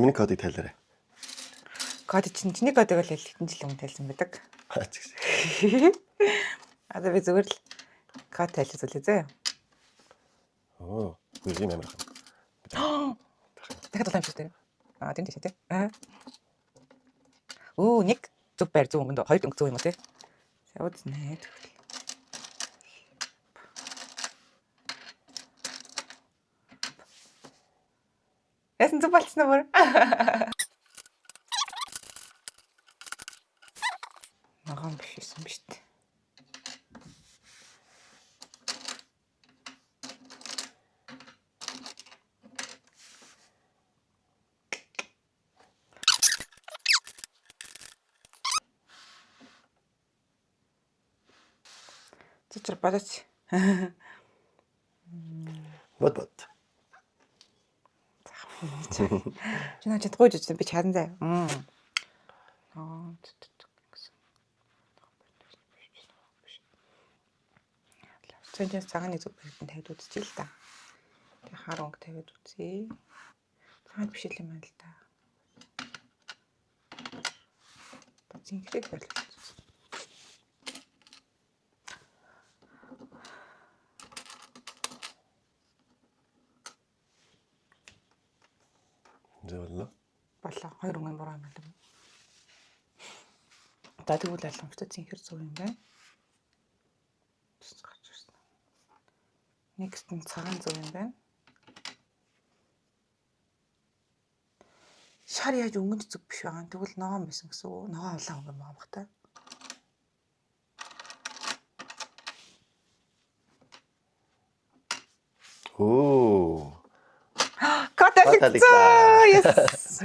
Миний кодыг тайлаарай. Код чинь чиний кодыг л хэдэн жил өмнө тайлсан байдаг. Хаач гэсэн. Одоо би зүгээр л код тайлж үзлээ зөө. Оо, үгүй юм амар ах. Дахиад улаан юм шиг тийм. Аа, тийм тийш тий. Аа. Өө, нэг зөв байр зөв өнгөнд хоёр өнгө зөв юм уу тий. За үзнэ тэгвэл. Яасан зөв болчихсон уу бүр? Ногоон биш юм биш үү? Зүчэр бодооч. Бод бод. Чи наа чадахгүй ч би чадан заа. Аа. Цэнжээс цагааны зүг барилдан тавиад үзчихээ л да. Тэг хар өнгө тавиад үзье. Цагаан биш л юм байна л да. Зинхрийг барилж үзье. Зөв боллоо. Болоо. Хоёр өнгө нь буруу юм байна. За тэгвэл ойлгомжтой зинхэр зөв юм байна. Тус гарч ирсэн. Next нь цагаан зөв юм байна. Шар яаж өнгөнд зөв биш байгаа юм. Тэгвэл ногоон байсан гэсэн үг. Ногоон улаан өнгө юм байгаа бах та. Оо. Код Код алигдсан. Yes.